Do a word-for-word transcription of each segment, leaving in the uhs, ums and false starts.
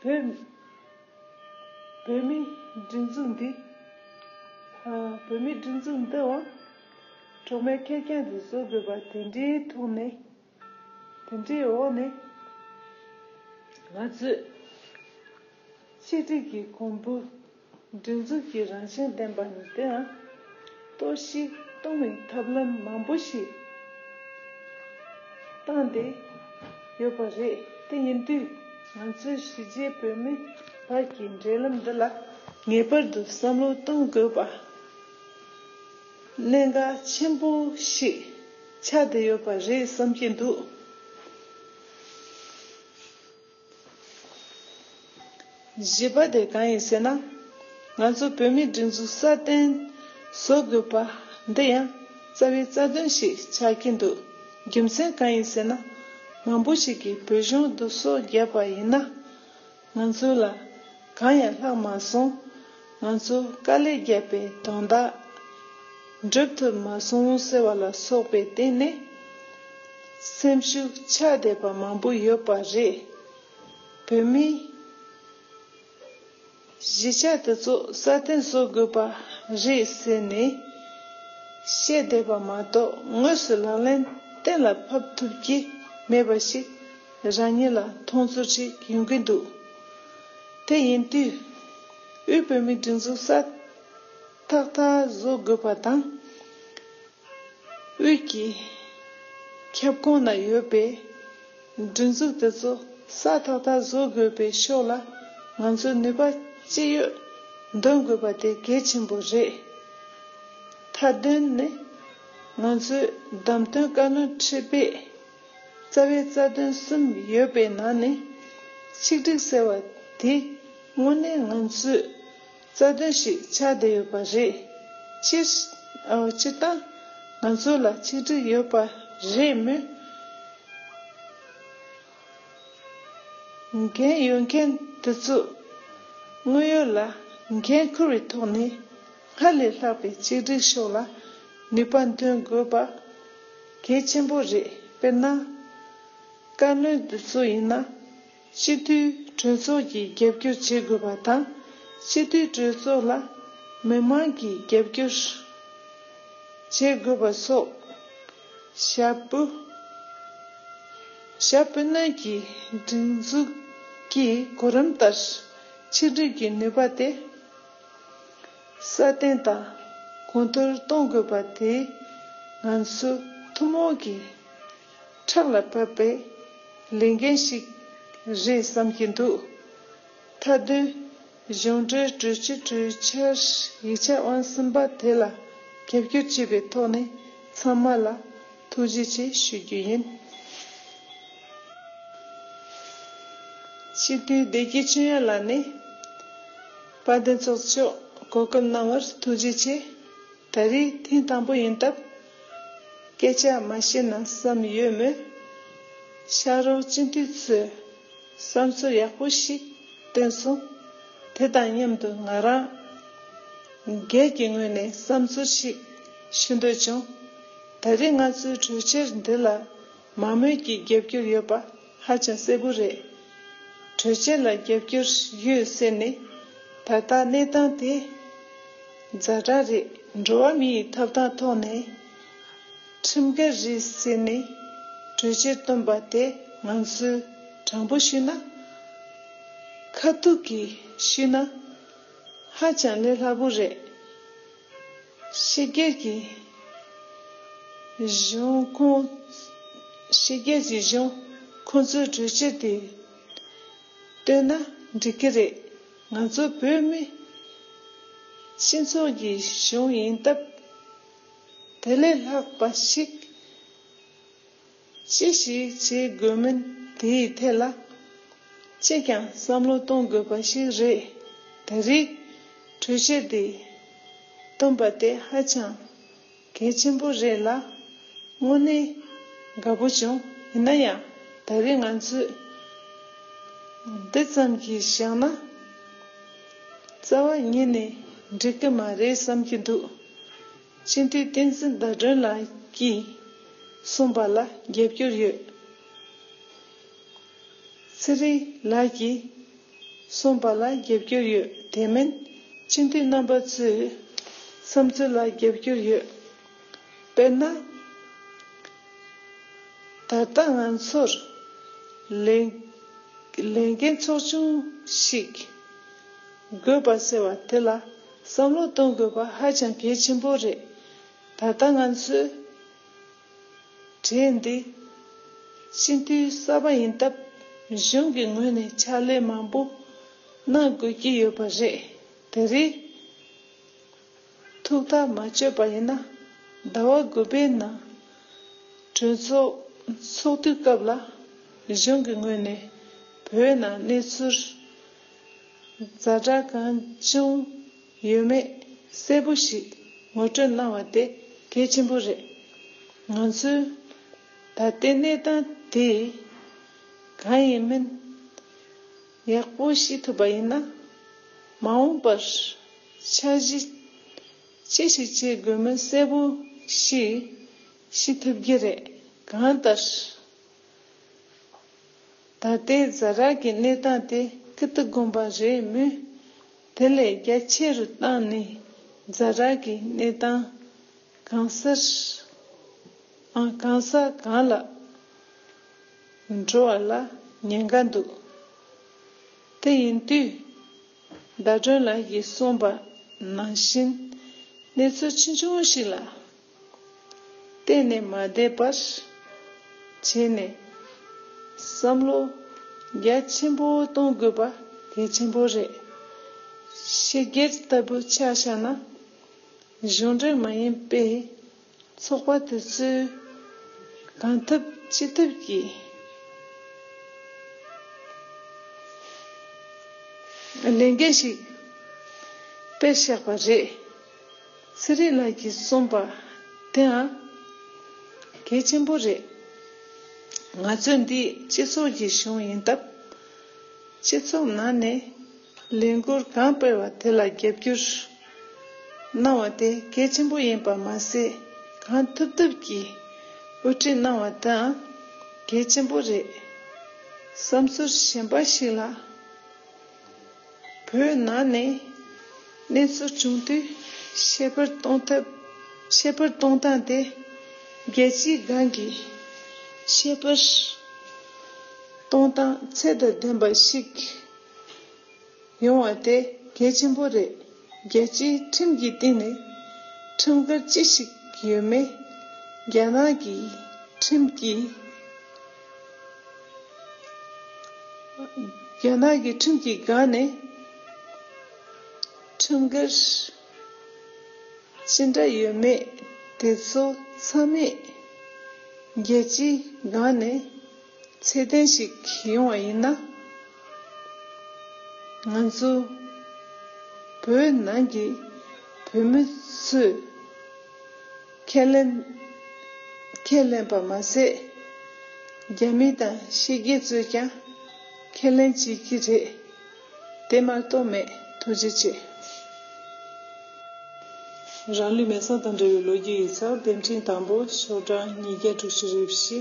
བོད། བོད་མིའི་སྒྲིག་འཛུགས་འདི། ཨ། བོད་མིའི་སྒྲིག་འཛུགས་འདིའང་གྲོགས་མེད་ཁེར་རྐྱང་དུ་བཟོ་དགོས་པ་དེ་འདྲའི་ཐོག་ནས། དེ་འདྲའི་འོག་ནས་ང་ཚོས་ཆིག་སྒྲིལ་གྱི་གོང་བུ། སྒྲིག་འཛུགས་ཀྱི་རང་བཞིན་ལྡན་པ་ནི་དེའང་གཏོར་བཤིག་གཏོང་བའི་ཐབས་ལམ་མང་པོ་ཞིག་བཏང་སྟེ་ཡོད་པ་རེད། དེ་ཡིན་དུས་ང་ཚོས་གཞིས་བྱེས་བོད་མི་བར་གྱི་འབྲེལ་ལམ་འདི་ལ་ངེས་པར་དུ་བསམ་བློ་གཏོང་དགོས་པ། གནད་འགག་ཆེན་པོ་ཞིག་ཆགས་བསྡད་ཡོད་པ་རེད་བསམ་གྱི་འདུག། བཞི་པ་དེ་གང་ཡིན་ཟེར་ན། ང་ཚོ་བོད་མིའི་སྒྲིག་འཛུགས་སྲ་བརྟན་བཟོ་དགོས་པ་འདི་ཡང་རྩ་བའི་རྩ་དོན་ཞིག་ཆགས་ཀྱི་འདུག། རྒྱུ་མཚན་གང་ཡིན་ཟེར་ན། མང་པོ་ཞིག་གིས་བོད་གཞུང་དུ་སོ་བརྒྱབ་པ་ཡིན་ན། ང་ཚོ་ལ་གང་ཡང་ལྷག་མ་སོང་། ང་ཚོ་དཀའ་ལས་བརྒྱབ་པའི་དོན་དག་འགྲུབ་ཐུབ་མ་སོང་ཟེར་བ་ལ་སོགས་པའི་སྟེང་ནས། སེམས་ཤུགས་ཆག་བསྡད་པ་མང་པོ་ཡོད་པ་རེད། བོད་མིའི་གཞིས་ཆགས་དེ་ཚོ་སྲ་བརྟན་བཟོ་དགོས་པ་རེད་ཟེར་ནས་བཤད་བསྡད་པ་མ་གཏོགས། དངོས་སུ་ལག་ལེན་གཏན་ལ་ཕབ་ཐུབ་ཀྱི་མེད་པ་ཞིག་རང་ཉིད་ལ་མཐོང་ཚོར་ཞིག་ཡོང་གི་འདུག། དེ་ཡིན་དུས། དབུས་བོད་མིའི་སྒྲིག་འཛུགས་སྲ་ཐག་ཐག་བཟོ་དགོས་པ་དང་། དབུས་ཀྱི་ཁྱབ་ཁོངས་ན་ཡོད་པའི་སྒྲིག་འཛུགས་དེ་ཚོ་སྲ་ཐག་ཐག་བཟོ་དགོས་པའི་ཕྱོགས་ལ་ང་ཚོས་ནུས་པ་ཅི་ཡོད་འདོན་དགོས་པ་དེ་གལ་ཆེན་པོ་རེད། མཐའ་དོན་ནི། ང་ཚོས་བདམས་ཐོན་བཀའ་བློན་ཁྲི་པས་རྩ་བའི་རྩ་དོན་གསུམ་ཡོད་པའི་ནང་ནས། ཆིག་སྒྲིལ་ཟེར་བ་དེ་དངོས་གནས་ང་ཚོའི་རྩ་དོན་ཞིག་ཆགས་བསྡད་ཡོད་པ་རེད། སྤྱིར། ཨོ། སྤྱིར་བཏང་ང་ཚོ་ལ་ཆིག་སྒྲིལ་ཡོད་པ་རེད་མོད། འགན་ཡོད་མཁན་དེ་ཚོས་དངོས་ཡོད་ལ་འགན་འཁུར་བའི་ཐོག་ནས་སྔར་ལས་ལྷག་པའི་ཆིག་སྒྲིལ་ཕྱོགས་ལ་ནུས་པ་འདོན་དགོས་པ་གལ་ཆེན་པོ་རེད། དཔེར་ན། བཀའ་བློན་དེ་ཚོ་ཡིན་ན། སྤྱི་འཐུས་གྲོས་ཚོགས་ཀྱིས་རྒྱབ་སྐྱོར་བྱེད་དགོས་པ་དང་། སྤྱི་འཐུས་གྲོས་ཚོགས་ལ་མི་མང་གིས་རྒྱབ་སྐྱོར་བྱེད་དགོས་པ་སོགས། ཞབས་བུ། ཞབས་བུ་རྣམས་ཀྱི་སྒྲིག་འཛུགས་ཀྱི་གོ་རིམ་ལྟར་ཆིག་སྒྲིལ་གྱི་ནུས་པ་དེ་སྲ་བརྟན་དང་གོང་མཐོར་གཏོང་དགོས་པ་དེ་ང་ཚོ་ཐུན་མོང་གི་ཕྲག་ལ་བབས་པའི་ལས་འགན་ཞིག་རེད་བསམ་གྱི་འདུག། མཐའ་དོན། གཞུང་འབྲེལ་གྲོས་ཆོད་གྲོས་འཆར་ཡིག་ཆ་དབང་གསུམ་པ་དེ་ལ་རྒྱབ་སྐྱོར་བྱས་པའི་ཐོག་ནས་ཚང་མ་ལ་ཐུགས་རྗེ་ཆེ་ཞུ་རྒྱུ་ཡིན། སྤྱི་འཐུས་བདེ་སྐྱིད་ཆོས་དབྱངས་ལགས་ནས། དཔལ་ལྡན་ཚོགས་གཙོ་མཆོག་གོ་སྐབས་གནང་བར་ཐུགས་རྗེ་ཆེ། ད་རེས་ཐེངས་དང་པོ་ཡིན་སྟབས། སྐད་ཆ་མ་བཤད་ན་བསམ་ཡོད་མོད། ཕྱག་རོགས་སྤྱི་འཐུས་ཚོས་བསམ་ཚུལ་ཡག་པོ་ཞིག་བཏོན་སོང་། དེ་དང་མཉམ་དུ་ང་རང་སྒེར་གྱི་ངོས་ནས་བསམ་ཚུལ་ཞིག་ཞུ་འདོད་བྱུང་། ད་རེས་ང་ཚོའི་གྲོས་འཆར་འདི་ལ་མང་མོས་ཀྱི་རྒྱབ་སྐྱོར་ཡོད་པ་ཧ་ཅང་གསལ་པོ་རེད། གྲོས་འཆར་ལ་རྒྱབ་སྐྱོར་ཡོད་ཟེར་ནས་ད་ལྟ་གནས་སྟངས་དེ་ཛ་དྲག་རེད། འགྲོ་བ་མིའི་ཐོབ་ཐང་ཐོག་ནས་ཁྲིམས་འགལ་རེད་ཟེར་ནས་གྲོས་འཆར་བཏོན་པ་དེ་ང་ཚོས་དྲང་པོ་ཞུས་ན་ཁ་ཐུག་གིས་ཞུས་ན་ཧ་ཅང་ལས་སླ་པོ་རེད། ཕྱི་རྒྱལ་གྱི་གཞུང་ཁོངས། ཕྱི་རྒྱལ་གྱི་གཞུང་ཁོང་ཚོའི་གྲོས་ཆོད་དེ་བཏོན་ན་འགྲིག་གི་རེད། ང་ཚོ་བོད་མི་སྤྱི་ཚོགས་ཀྱི་གཞུང་ཡིན་སྟབས། དེ་ལས་ལྷག་པ་ཞིག་ཅི་ཞིག་བྱེད་དགོས་མིན་དེའི་ཐད་ལ་ཅིས་ཀྱང་བསམ་བློ་གཏོང་དགོས་པ་ཞིག་རེད། ད་རེས་གྲོས་ཆོད་དེ་བཏོན་པ་དེ་ཧ་ཅང་གལ་ཆེན་པོ་རེད་ལ། དངོས་གནས་དགའ་པོ་བྱུང་། ཡིན་ན་ཡང་ད་རེས་ང་ཚོས་འདི་ཙམ་གྱིས་བཞག་ན་རྩ་བ་ཉིད་ནས་འགྲིག་གི་མ་རེད་བསམ་གྱི་འདུག། སྤྱི་འཐུས་བསྟན་འཛིན་ཟླ་སྒྲོན་ལགས་ཀྱིས་གསུངས་པ་ལ་རྒྱབ་སྐྱོར་ཡོད། ཚེ་རིང་ལགས་ཀྱིས་ གསུངས་པ་ལ་རྒྱབ་སྐྱོར་ཡོད། དེ་མིན་སྤྱི་འཐུས་རྣམ་པ་ཚོའི་བསམ་ཚུལ་ལ་རྒྱབ་སྐྱོར་ཡོད། དཔེར་ན། ད་ལྟ་ང་ཚོར་ལས་ལས་འགན་ཚོགས་ཆུང་ཞིག་དགོས་པ་ཟེར་བ་དེ་ལ་བསམ་བློ་གཏོང་དགོས་པ་ཧ་ཅང་གལ་ཆེན་པོ་རེད། ད་ལྟ་ང་ཚོས་གྲས་འདི་སྤྱི་འཐུས་གསར་པ་ཡིན་སྟབས་གཞུང་གི་ངོས་ནས་ཕྱག་ལས་མང་པོ་གནང་དགོས་ཀྱི་ཡོད་པ་རེད། དེ་རིང་ཐུགས་ཐག་མ་ཆོད་པ་ཡིན་ན་ཟླ་བ་དགུ་པའི་ནང་གྲོས་ཚོགས་ཚོགས་དུས་སྐབས་ལ་གཞུང་གི་ངོས་ནས་བོད་ནང་གནས་ཚུལ་ཛ་དྲག་གང་བྱུང་ཡོད་མེད་གསལ་པོ་ཞིག་ངོ་སྤྲོད་གནང་བ་དེ་གལ་ཆེན་པོ་རེད། ང་ཚོས་ད་ལྟའི་གནས་སྟངས་དེ་གང་ཡིན་མིན་ཡག་པོ་ཤེས་ཐུབ་པ་ཡིན་ན། མ་འོངས་པར་འཆར་གཞི་ཅི་ཞིག་བྱེད་དགོས་མིན་གསལ་པོ་ཞིག་ཤེས་ཐུབ་ཀྱི་རེད། གང་ལྟར། ད་ལྟའི་ཛ་དྲག་གི་གནས་སྟངས་དེ་ཀིརྟི་དགོན་པ་རེད་མོད། དེ་ལས་རྒྱ་ཆེ་རུ་བཏང་ནས་ཛ་དྲག་གི་གནས་སྟངས་གང་སར་ཨང་གང་ས་གང་ལ་འགྲོ་བ་ལ་ཉེན་ཁ་འདུག་དེ་ཡིན་དུས། ཟླ་སྒྲོན་ལགས་ཀྱིས་གསུངས་པ་ནང་བཞིན་གནས་ཚུལ་ཆུང་ཆུང་ཞིག་ལ་གཏན་ནས་མ་བསྡད་པར་བྱས་ནས་བསམ་བློ་རྒྱ་ཆེན་པོ་གཏོང་དགོས་པ་གལ་ཆེན་པོ་རེད། ཕྱི་རྒྱལ་ལྟ་བུ་ཆ་བཞག་ན་གཞུང་འབྲེལ་མ་ཡིན་པའི་ཚོགས་པ་དེ་ཚོས་གང་ཐུབ་ཅི་ཐུབ་ཀྱིས་ལས་འགན་ཞིག་སྤེལ་བཞག་པ་རེད། ཚེ་རིང་ལགས་ཀྱིས་གསུངས་པ་དེའང་གལ་ཆེན་པོ་རེད། ང་ཚོ་འདི་སྤྱི་ཚོགས་ཀྱི་གཞུང་ཡིན་སྟབས། སྤྱི་ཚོགས་ནང་ནས་ལས་འགུལ་གང་སྤེལ་བ་དེ་ལ་རྒྱབ་སྐྱོར་གནང་བ་དེ་གལ་ཆེན་པོ་ཡིན་པ་མ་ཟད། གང་ཐུབ་ཐུབ་ཀྱིས་དབུ་ཁྲིད་གནང་བ་དེའང་གལ་ཆེན་པོ་རེད། བསམ་ཚུལ་གཞན་པ་ཞིག་ལ། བོད་ནང་ནས་གནས་ཚུལ་བྱུང་དུས་ཤེས་པར་གཏོང་ཐབས། ཤེས་པར་གཏོང་སྟངས་དེ་རྒྱལ་སྤྱིའི་སྒང་གི་ཤེས་པར་གཏོང་སྟངས་ཚད་དང་ལྡན་པ་ཞིག་ཡོང་བ་དེ་གལ་ཆེན་པོ་རེད། རྒྱལ་སྤྱིའི་ཁྲིམས་ཀྱི་སྟེང་ནས་ཁྲིམས་འགལ་ཅི་ཞིག་ཡོད་མེད་རྒྱ་ནག་གི་ཁྲིམས་ཀྱི་རྒྱ་ནག་གི་ཁྲིམས་ཀྱི་སྒང་ནས་ཁྲིམས་འགལ་ཅི་འདྲ་ཡོད་མེད་དེ་ཚོ་ཚང་མས་རྒྱལ་སྤྱིའི་སྒང་ནས་ཚད་ལྡན་ཞིག་ཡོང་བ་ཡིན་ན། ང་ཚོ་བོད་ནང་གི་བོད་མི་ཚོས་ཁས་ལེན། ཁས་ལེན་པ་མ་ཟད། རྒྱ་མི་དང་ཕྱི་རྒྱལ་ཚོས་ཀྱང་ཁས་ལེན་བྱེད་ཀྱི་རེད། དེ་མ་གཏོགས་མེད། ཐུགས་རྗེ་ཆེ། རང་ལུས་མེ་སྲེག་དང་འབྲེལ་བའི་ལོ་རྒྱུས་ཡིག་ཚགས་དེབ་ཕྲེང་དང་པོ་ཤོག་གྲངས་ཉིས་བརྒྱ་དྲུག་ཅུ་རེ་བཞི།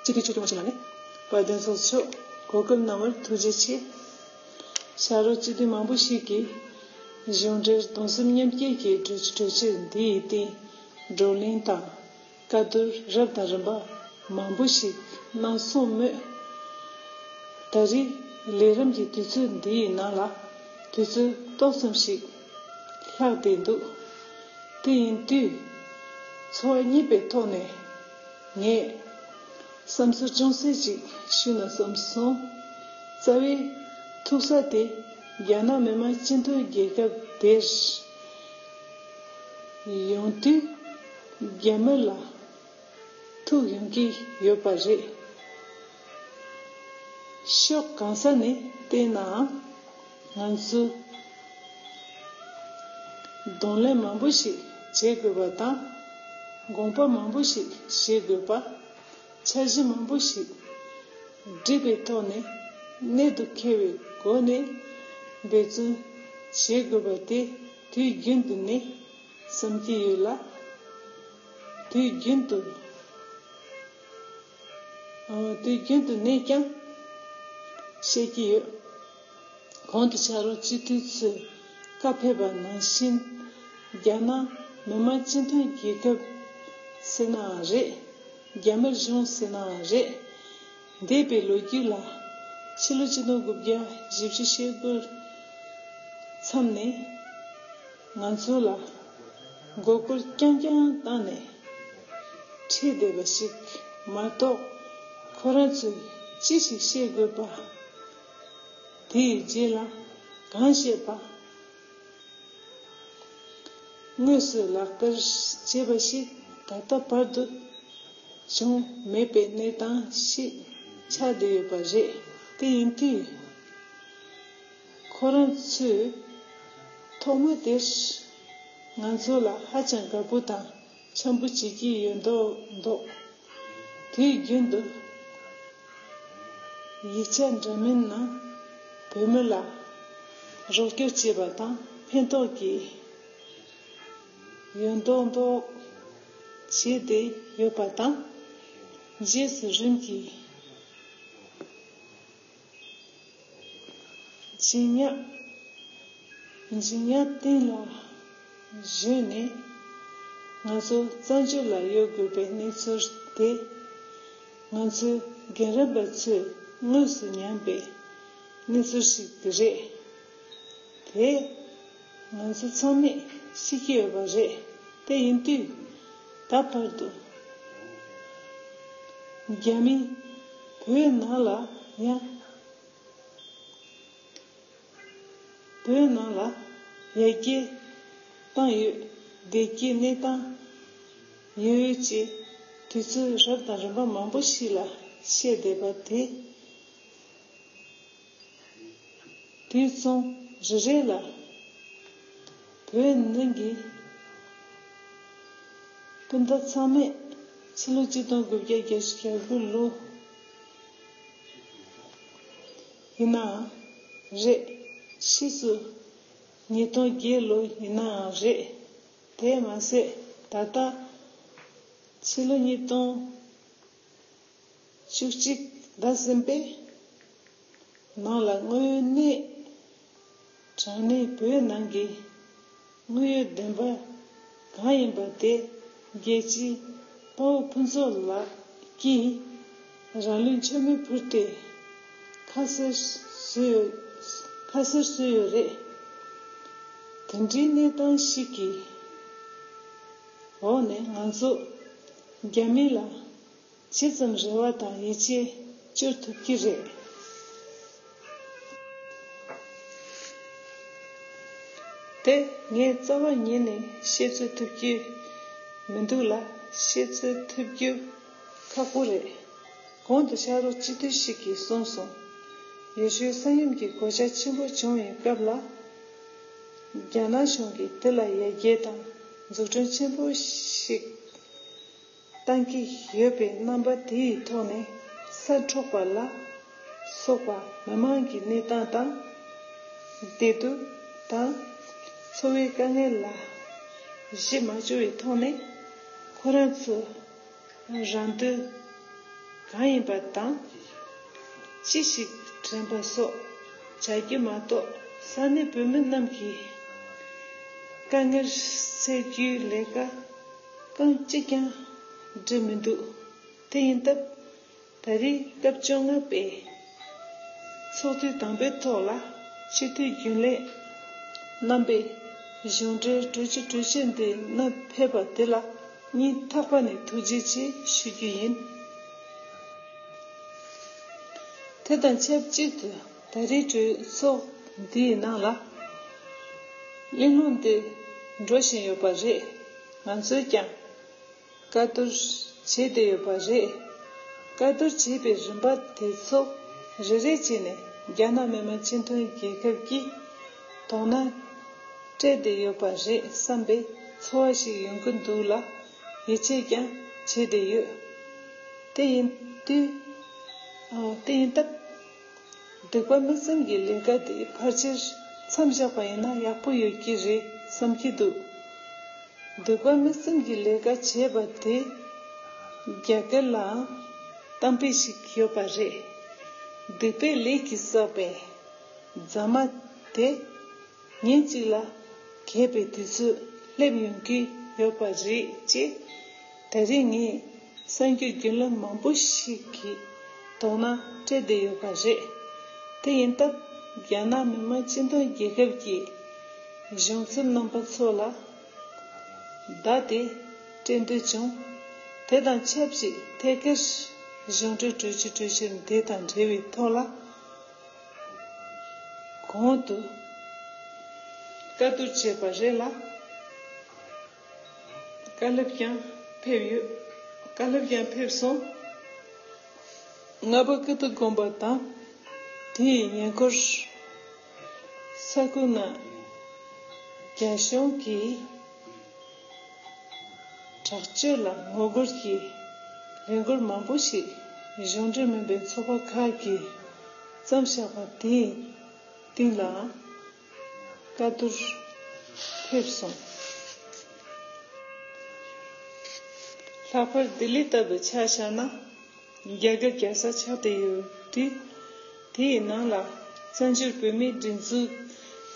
སྤྱི་འཐུས་ཆོས་སྐྱོང་མ་ཞིག་ལ་ནི། དཔལ་ལྡན་ཚོགས་གཙོ་མཆོག་གོ་སྐབས་གནང་བར་ཐུགས་རྗེ་ཆེ། ཕྱག་རོགས་སྤྱི་འཐུས་མང་པོ་ཞིག་གིས་གཞུང་འབྲེལ་གདུང་སེམས་མཉམ་སྐྱེད་ཀྱི་གྲོས་གྲོས་ཆོད་འདི་ཡི་སྟེང་བགྲོ་གླེང་དང་བཀའ་བསྡུར་རབ་དང་རིམ་པ་མང་པོ་ཞིག་གནང་སོང་མོད། ད་རེས་ལས་རིམ་གྱི་དུས་ཚོད་འདི་ཡི་ནང་ལ་དུས་ཚོད་ཏོག་ཙམ་ཞིག་ལྷག་བསྡད་འདུག་དེ་ཡིན་དུས་ཚོར་བ་གཉིས་པའི་ཐོག་ནས་ངས་བསམ་ཚུལ་ཅུང་ཟད་ཅིག་ཞུས་ན་བསམ་སོང་། རྩ་བའི་ཐུག་ས་དེ་རྒྱ་ནག་མི་དམངས་སྤྱི་མཐུན་རྒྱལ་ཁབ་དེར་ཡོང་དུས་རྒྱ་མི་ལ་ཐུག་ཡོང་གི་ཡོད་པ་རེད། ཕྱོགས་གང་ས་ནས་བལྟས་ནའང་ང་ཚོས་གདོང་ལེན་མང་པོ་ཞིག་བྱེད་དགོས་པ་དང་། དགོངས་པ་མང་པོ་ཞིག་བཞེས་དགོས་པ། འཆར་གཞི་མང་པོ་ཞིག་བསྒྲིགས་པའི་ཐོག་ནས་གནད་དུ་འཁེལ་བའི་སྒོ་ནས་འབད་བརྩོན་བྱེད་དགོས་པ་དེ་དུས་རྒྱུན་དུ་ནས་བསམ་གྱི་ཡོད་ལ། དུས་རྒྱུན་དུ། ཨ། དུས་རྒྱུན་དུ་ནས་ཀྱང་བཤད་ཀྱི་ཡོད། གོང་དུ་ཕྱག་རོགས་སྤྱི་འཐུས་ཚོས་བཀའ་ཕེབས་པ་ནང་བཞིན། རྒྱ་ནག་མི་དམངས་སྤྱི་མཐུན་རྒྱལ་ཁབ་ཟེར་ནའང་རེད། རྒྱ་དམར་གཞུང་ཟེར་ནའང་རེད། འདས་པའི་ལོ་རྒྱུས་ལ། ཕྱི་ལོ་ཆིག་སྟོང་དགུ་བརྒྱ་བཞི་བཅུ་ཞེ་དགུ་མཚམས་ནས་ང་ཚོ་ལ་མགོ་སྐོར་རྐྱང་རྐྱང་བཏང་ནས་ཁྲིད་བསྡད་པ་ཞིག་མ་གཏོགས། ཁོ་རང་ཚོས་ཅི་ཞིག་ཤེས་དགོས་པ། དེའི་རྗེས་ལ་གང་བཤད་པ། དངོས་སུ་ལག་བསྟར་བྱས་པ་ཞིག་ད་ལྟ་བར་དུ་བྱུང་མེད་པའི་གནས་སྟངས་ཤིག་ཆགས་བསྡད་ཡོད་པ་རེད། དེ་ཡིན་དུས། ཁོ་རང་ཚོས་ཐོག་མ་དེར་ང་ཚོ་ལ་ཧ་ཅང་དགའ་པོ་དང་འཆམ་པོ་བྱེད་ཀྱི་ཡོད་མདོག་མདོག་དུས་རྒྱུན་དུ་ཡིག་ཆ་འདྲ་མིན་ནང་བོད་མི་ལ་རོགས་སྐྱོར་བྱས་པ་དང་ཕན་ཐོགས་ཀྱི་ཡོད་མདོག་མདོག་བྱས་ཏེ་ཡོད་པ་དང་། རྗེས་སུ་རིམ་གྱིས་ཇི་སྙེད་ཇི་སྙེད་བསྟན་ལ་གཞོལ་ནས། ང་ཚོ་བཙན་བྱོལ་ལ་ཡོད་དགོས་པའི་གནས་ཚུལ་དེ། ང་ཚོའི་རྒན་རབས་པ་ཚོས་དངོས་སུ་མྱངས་པའི་གནས་ཚུལ་ཞིག་རེད། དེ་ང་ཚོ་ཚང་མས་ཤེས་ཀྱི་ཡོད་པ་རེད། དེ་ཡིན་དུས་ད་བར་དུ་རྒྱ་མིས་བོད་ནང་ལ་ཡང་བོད་ནང་ལ་ཡར་རྒྱས་བཏང་ཡོད། བདེ་སྐྱིད་གནས་སྟངས་ཡོད་ཡོད་ཅེས་དུས་ཚོད་རབ་དང་རིམ་པ་མང་པོ་ཞིག་ལ་བཤད་བསྡད་པ་དེ། དུས་མཚུངས་རེ་རེ་ལ་བོད་ནང་གི་སྤུན་ཟླ་ཚང་མས་ཕྱི་ལོ་ཆིག་སྟོང་དགུ་བརྒྱ་བརྒྱད་ཅུ་གྱ་དགུ་ལོ་ཡིན་ནའང་རེད། ཕྱིས་སུ་ཉིས་སྟོང་བརྒྱད་ལོ་ཡིན་ནའང་རེད། དེ་མ་ཟད་ད་ལྟ་ཕྱི་ལོ་ཉིས་སྟོང་བཅུ་གཅིག་ཟླ་གསུམ་པའི་ནང་ལ་དངོས་ཡོད་གནས་དྲང་གནས་བོད་ནང་གི་དངོས་ཡོད་བདེན་པ་གང་ཡིན་པ་དེ་རྒྱལ་གཅེས་དཔའ་བོ་ཕུན་ཚོགས་ལགས་ཀྱིས་རང་ལུས་མཆོད་མེ་ཕུལ་ཏེ་ཁ་གསལ་བཟོས་ཡོད། ཁ་གསལ་བཟོས་ཡོད་རེད། དེ་འདྲའི་གནས་སྟངས་ཤིག་གི་འོག་ནས་ང་ཚོ་རྒྱ་མི་ལ་ཇི་ཙམ་རེ་བ་དང་ཡིད་ཆེས་བཅོལ་ཐུབ་ཀྱི་རེད། དེ་ངས་རྩ་བ་ཉིད་ནས་བཤད་ཚོད་ཐུབ་ཀྱི་མི་འདུག་ལ། བཤད་ཚོད་ཐུབ་རྒྱུ་ཁག་པོ་རེད། གོང་དུ་ཕྱག་རོགས་སྤྱི་འཐུས་ཤིག་གིས་གསུངས་སོང་། ཡེ་ཤུའི་ས་ཡོམ་གྱི་གོད་ཆག་ཆེན་པོ་བྱུང་བའི་སྐབས་ལ། རྒྱ་ནག་གཞུང་གིས་དེ་ལ་ཡར་རྒྱས་དང་འཛུགས་སྐྲུན་ཆེན་པོ་ཞིག་བཏང་གི་ཡོད་པའི་རྣམ་པ་དེའི་ཐོག་ནས། ས་འཕྲོག་པ་ལ་སོགས་པ་མི་མང་གི་གནས་སྟངས་དང་། བདེ་སྡུག་དང་འཚོ་བའི་དཀའ་ངལ་ལ་གཞི་མ་བཅོལ་བའི་ཐོག་ནས། ཁོ་རང་ཚོ་རང་འདོད་གང་ཡིན་པ་དང་། ཅི་ཞིག་དྲན་པ་སོགས་བྱ་རྒྱུ་མ་གཏོགས། ས་གནས་བོད་མི་རྣམས་ཀྱི་དཀའ་ངལ་སེལ་རྒྱུའི་ལས་ཀ་རྐང་གཅིག་ཀྱང་སྒྲུབ་མི་འདུག་དེ་ཡིན་སྟབས། ད་རེས་སྐབས་བཅོ་ལྔ་པའི་ཚོགས་དུས་དང་པོའི་ཐོག་ལ། སྤྱི་འཐུས་རྒྱུན་ལས་རྣམ་པས་གཞུང་འབྲེལ་གྲོས་ཆོད་གྲོས་ཆོད་འདི་བསྣམས་ཕེབས་པ་དེ་ལ་སྙིང་ཐག་པ་ནས་ཐུགས་རྗེ་ཆེ་ཞུ་རྒྱུ་ཡིན། དེ་དང་ཆབས་ཅིག་ཏུ། ད་རེས་གྲོས་ཚོགས་འདིའི་ནང་ལ་གླེང་སློང་འདི་འགྲོ་བཞིན་ཡོད་པ་རེད། ང་ཚོས་ཀྱང་བཀའ་བསྡུར་བྱས་བསྡད་ཡོད་པ་རེད། བཀའ་བསྡུར་བྱས་པའི་རིམ་པ་དེ་ཚོ་རེ་རེ་བྱས་ནས། རྒྱ་ནག་མི་དམངས་སྤྱི་མཐུན་རྒྱལ་ཁབ་ཀྱིས་དོ་སྣང་སྤྲད་བསྡད་ཡོད་པ་རེད་བསམ་པའི་ཚོར་བ་ཞིག་ཡོང་གི་འདུག་ལ། ཡིད་ཆེས་ཀྱང་བྱས་བསྡད་ཡོད། དེ་ཡིན་དུས། ཨ། དེ་ཡིན་སྟབས། སྡིག་པ་མིག་བཙུམ་གྱི་ལས་ཀ་དེ་ཕལ་ཆེར་མཚམས་བཞག་པ་ཡིན་ན་ཡག་པོ་ཡོད་ཀྱི་རེད་བསམ་གྱི་འདུག་སྡིག་པ་མིག་བཙུམ་གྱི་ལས་ཀ་བྱས་པ་དེ་རྒྱ་གར་ལའང་གཏམ་དཔེ་ཞིག་ཡོད་པ་རེད། སྡིག་པའི་ལས་ཀྱིས་བསགས་པའི་ རྫ་མ་དེ་ཉིན་གཅིག་ལ་གས་པའི་དུས་ཚོད་སླེབས་ཡོང་གི་ཡོད་པ་རེད་ཅེས། དེ་རིང་ངས་གསར་འགྱུར་བརྒྱུད་ལམ་མང་པོ་ཞིག་གི་ཐོག་ན་སྤྲད་བསྡད་ཡོད་པ་རེད། དེ་ཡིན་སྟབས། རྒྱ་ནག་མི་དམངས་སྤྱི་མཐུན་རྒྱལ་ཁབ་ཀྱི་གཞུང་ཚབ་རྣམ་པ་ཚོ་ལ་བརྡ་དེ་སྤྲད་འདོད་བྱུང་། དེ་དང་ཆབས་ཅིག་ཐད་ཀར་གཞུང་འབྲེལ་གྲོས་ཆོད་གྲོས་ཆོད་འདི་དང་འབྲེལ་བའི་ཐོག་ལ། གོང་དུ་བཀའ་བསྡུར་བྱས་པ་རེད་ལ། བཀའ་སློབ་ཀྱང་ཕེབས་ཡོད། བཀའ་སློབ་ཀྱང་ཕེབས་སོང་། རྔ་པ་ཀིརྟི་དགོན་པ་དང་དེའི་ཉེ་འཁོར་ས་ཁུལ་ན་རྒྱ་གཞུང་གིས། དྲག་སྤྱོད་ལ་ངོ་རྒོལ་གྱི་ལས་འགུལ་མང་པོ་ཞིག་གཞུང་འབྲེལ་མིན་པའི་ཚོགས་པ་ཁག་གིས་བརྩམས་བཞག་པ་དེའི་སྟེང་ལའང་བཀའ་བསྡུར་ཕེབས་སོང་། ལྷག་པར་ལྡི་ལི་ལྟ་བུ་ཆ་བཞག་ན། རྒྱ་གར་རྒྱལ་ས་ཆགས་བསྡད་ཡོད་དུས། དེའི་ནང་ལ་བཙན་བྱོལ་བོད་མིའི་སྒྲིག་འཛུགས་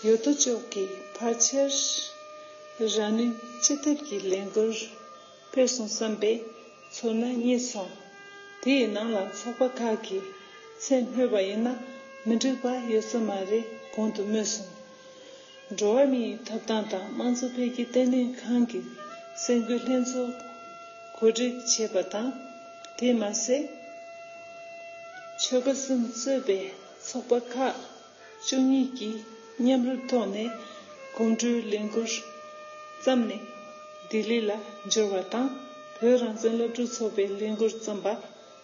ཡོད་དོ་ཅོག་གི་ཕལ་ཆེར་རང་ནུས་ཅི་ཐུབ་ཀྱིས་ལས་འགུལ་སྤེལ་སོང་བསམ་པའི་ཚོར་སྣང་རྙེད་སོང་། དེའི་ནང་ལ་ཚོགས་པ་ཁག་གི་མཚན་སྨོས་པ་ཡིན་ན་མི་འགྲིག་པ་ཡོད་ས་མ་རེད། གོང་དུ་སྨོས་སོང་། འགྲོ་བ་མིའི་ཐོབ་ཐང་དང་དམངས་གཙོ་འཕེལ་རྒྱས་བརྟན་ལྷིང་ཁང་གི་གསར་འགོད་ལྷན་ཚོགས་གོ་སྒྲིག་བྱས་པ་དང་། དེ་མ་ཟད། ཆོལ་ཁ་གསུམ་གཙོས་པའི་ཚོགས་པ་ཁག་བཅུ་གཉིས་ཀྱིས་མཉམ་རུབ་ཐོག་ནས་གོམ་བགྲོད་ལས་འགུལ་བརྩམས་ནས་ལྡི་ལི་ལ་འབྱོར་བ་དང་། བོད་རང་བཙན་སློབ་ཕྲུག་ཚོགས་པའི་ལས་འགུལ་བརྩམས་པ།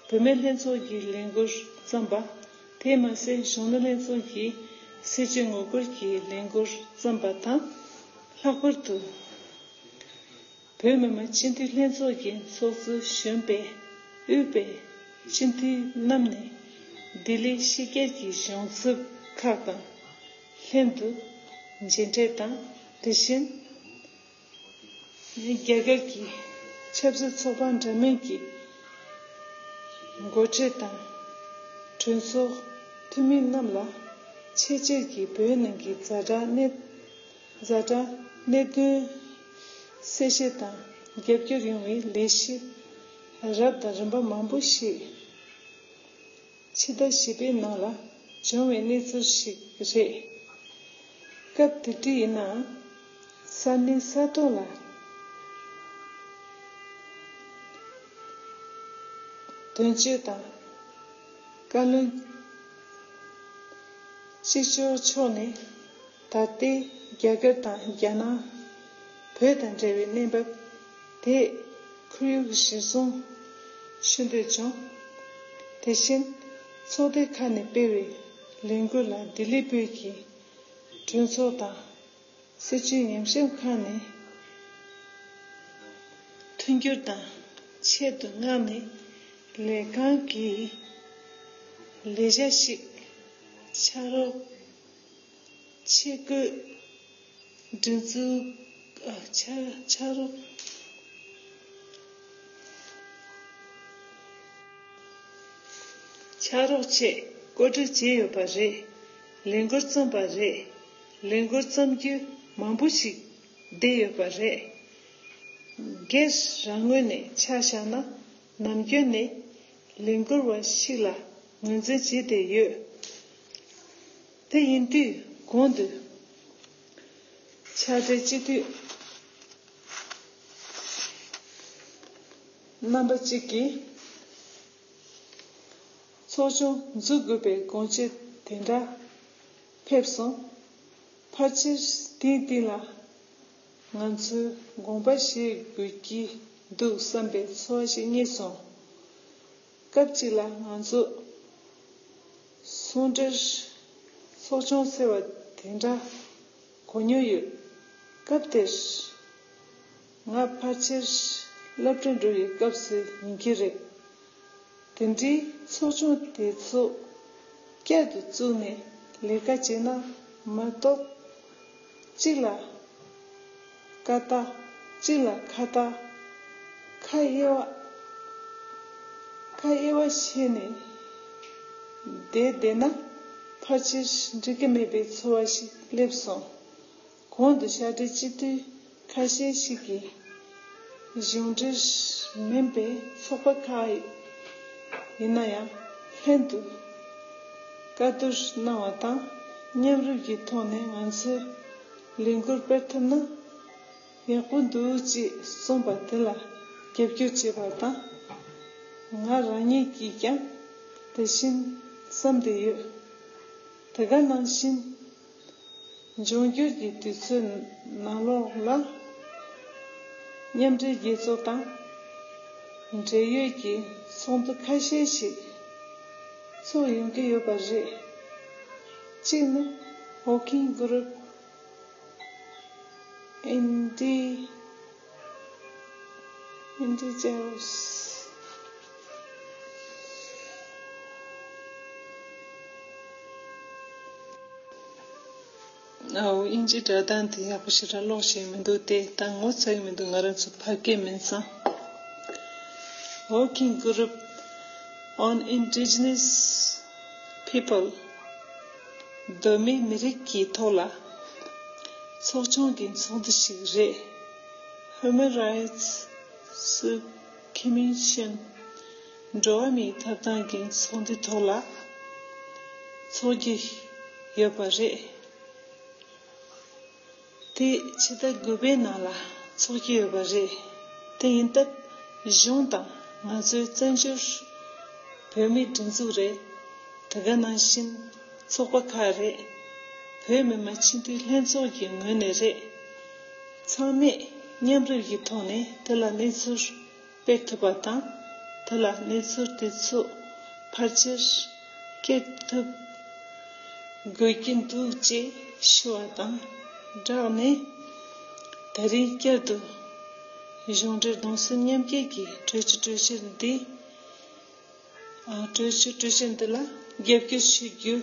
བུད་མེད་ལྷན་ཚོགས་ཀྱི་ལས་འགུལ་བརྩམས་པ། དེས་མ་ཟད་གཞོན་ནུ་ལྷན་ཚོགས་ཀྱི་སྲིད་བྱུས་ངོ་རྒོལ་གྱི་ལས་འགུལ་བརྩམས་པ་དང་། ལྷག་པར་དུ། བོད་མི་མང་སྤྱི་འཐུས་ལྷན་ཚོགས་ཀྱི་ཚོགས་གཙོ་གཞོན་པས་དབུས་པའི་སྤྱི་འཐུས་རྣམས་ནས་ལྡི་ལིའི་ཕྱི་རྒྱལ་གྱི་གཞུང་ཚབ་ཁག་དང་ལྷན་དུ་མཇལ་འཕྲད་དང་། དེ་བཞིན། རྒྱ་གར་གྱི་ཆབ་སྲིད་ཚོགས་པ་འདྲ་མིན་གྱི་འགོ་ཁྲིད་དང་གྲོས་ཚོགས་འཐུས་མི་རྣམས་ལ་ཆེད་བཅར་གྱིས་བོད་ནང་གི་ཛ་དྲག་གནད་ཛ་དྲག་གནད་དོན་གསལ་བཤད་དང་རྒྱབ་སྐྱོར་ཡོང་བའི་ལས་གཞི་རབ་དང་རིམ་པ་མང་པོ་ཞིག་ཕྱི་ཟླ་བཞི་པའི་ནང་ལ་བྱུང་བའི་གནས་ཚུལ་ཞིག་རེད། སྐབས་དེ་དུས་ཡིན་ནའང་ས་གནས་ས་ཐོག་ལ་དོན་གཅོད་དང་བཀའ་བློན་གཅིག་ལྕོགས་མཆོག་ནས། ད་ལྟའི་རྒྱ་གར་དང་རྒྱ་ནག་བོད་དང་འབྲེལ་བའི་གནས་བབ་དེ་ཁོར་ཡུག་གཞིར་བཟུང་ཞུ་འདོད་བྱུང་། དེ་བཞིན་ཚོགས་སྡེ་ཁག་ནས་སྤེལ་བའི་ལས་འགུལ་ལ་ལྡི་ལི་བོད་ཀྱི་གྲོས་ཚོགས་དང་སྲིད་བྱུས་ཉམས་ཞིབ་ཁང་ནས་མཐུན་འགྱུར་དང་ཆེད་དུ་མངགས་ནས་ལས་ཁང་གི་ལས་བྱ་ཞིག་ཕྱག་རོགས། ཆེད་བསྐོས་སྒྲིག་འཛུགས་ཨ་ཕྱག་ཕྱག་རོགས་ཕྱག་རོགས་ཆེད་བཀོད་སྒྲིག་བྱས་ཡོད་པ་རེད། ལས་འགུལ་བརྩམས་པ་རེད། ལས་འགུལ་བརྩམས་རྒྱུ་མང་པོ་ཞིག་བསྡད་ཡོད་པ་རེད། སྒེར་རང་ངོས་ནས་ཆ་བཞག་ན་ནམ་རྒྱུན་ནས་ལས་འགུལ་བ་ཞིག་ལ་ངོས་འཛིན་བྱས་བསྡད་ཡོད། དེ་ཡིན་དུས་གོང་དུ་ཕྱག་སྦྲེལ་སྤྱི་འཐུས་རྣམ་པ་གཅིག་གིས་ཚོགས་ཆུང་འཛུགས་དགོས་པའི་དགོངས་གཅིག་དེ་འདྲ་ཕེབས་སོང་། ཕལ་ཆེར་དེའི་སྟེང་ལ་ང་ཚོས་དགོངས་པ་བཞེས་དགོས་ཀྱི་འདུག་བསམ་པའི་ཚོར་བ་ཞིག་རྙེད་སོང་། སྐབས་གཅིག་ལ་ང་ཚོ་ཟུང་འབྲེལ་ཚོགས་ཆུང་ཟེར་བ་དེ་འདྲ་གོ་མྱོང་ཡོད། སྐབས་དེར་ང་ཕལ་ཆེར་སློབ་གྲྭ་འགྲོ་བའི་སྐབས་སུ་ཡིན་གྱི་རེད། དེ་འདྲའི་ཚོགས་ཆུང་དེ་ཚོ་བསྐྱར་དུ་བཙུགས་ནས་ལས་ཀ་བྱས་ན་མ་གཏོགས། གཅིག་ལ་ཀ་ཏག་གཅིག་ལ་ཁ་ཏག་ཁ་དབྱེ་བ་ཁ་དབྱེ་བ་བྱས་ནས་བསྡད་བསྡད་ན་ ཕལ་ཆེར་འགྲིག་གི་མེད་པའི་ཚོར་བ་ཞིག་སླེབས་སོང་། གོང་དུ་བྱ་བྲལ་སྤྱི་འཐུས་ཁ་ཤས་ཤིག་གིས་གཞུང་འབྲེལ་མིན་པའི་ཚོགས་པ་ཁག་ཡིན་ན་ཡང་ལྷན་དུ་བཀའ་བསྡུར་གནང་བ་དང་མཉམ་རུབ་ཀྱི་ཐོག་ནས་ང་ཚོས་ལས་འགུལ་སྤེལ་ཐུབ་ན་ཡག་པོ་འདུག་ཅེས་གསུངས་པ་དེ་ལ་རྒྱབ་སྐྱོར་བྱས་པ་དང་། ང་རང་ཉིད་ཀྱིས་ཀྱང་དེ་བཞིན་བསམ་བསྡད་ཡོད། དེ་ག་ནང་བཞིན་འབྱུང་འགྱུར་གྱི་དུས་ཚོད་ནང་ལོགས་ལ་མཉམ་འབྲེལ་རྒྱལ་ཚོགས་དང་འབྲེལ་ཡོད་ཀྱི་ཚོགས་འདུ་ཁ་ཤས་ཤིག་ཚོགས་ཡོང་གི་ཡོད་པ་རེད། གཅིག་ནི་Working Group Indi Indigenous ཨའོ། དབྱིན་ཇིའི་སྒྲ་གདངས་དེ་ཡག་པོ་ཞེ་དྲག་ཀློག་ཤེས་མི་འདུག་སྟེ། ད་ངོ་ཚ་གི་མི་འདུག་ང་རང་ཚོ་ཕ་སྐད་མིན་ཙང་། Working Group on Indigenous People། གདོད་མའི་མི་རིགས་ཀྱི་ཐོག་ལ་ཚོགས་ཆུང་གི་ཚོགས་འདུ་ཞིག་རེད། Human Rights Subcommission། འགྲོ་བ་མིའི་ཐོབ་ཐང་གི་ཚོགས་འདུའི་ཐོག་ལ་ཚོགས་ཀྱི་ཡོད་པ་རེད། དེ་ཕྱི་ཟླ་དགུ་པའི་ནང་ལ་ཚོགས་ཀྱི་ཡོད་པ་རེད། དེ་ཡིན་སྟབས་གཞུང་དང་ང་ཚོའི་བཙན་བྱོལ་བོད་མིའི་སྒྲིག་འཛུགས་རེད། དེ་ག་ནང་བཞིན་ཚོགས་པ་ཁག་རེད། བོད་མི་མང་སྤྱི་འཐུས་ལྷན་ཚོགས་ཀྱི་ངོས་ནས་རེད། ཚང་མས་མཉམ་རུབ་ཀྱི་ཐོག་ནས་དེ་ལ་གནས་ཚུལ་སྤེལ་ཐུབ་པ་དང་། དེ་ལ་གནས་ཚུལ་དེ་ཚོ་ཕལ་ཆེར་སྐྱེལ་ཐུབ་དགོས་ཀྱི་འདུག་ཅེས་ཞུ་བ་དང་སྦྲགས་ནས། ད་རིང་བསྐྱར་དུ་གཞུང་འབྲེལ་གདུང་སེམས་མཉམ་སྐྱེད་ཀྱི་གྲོས་ཆོད་གྲོས་ཆོད་འདི། ཨ། གྲོས་ཆོད་གྲོས་ཆོད་འདི་ལ་རྒྱབ་སྐྱོར་ཞུ་རྒྱུ་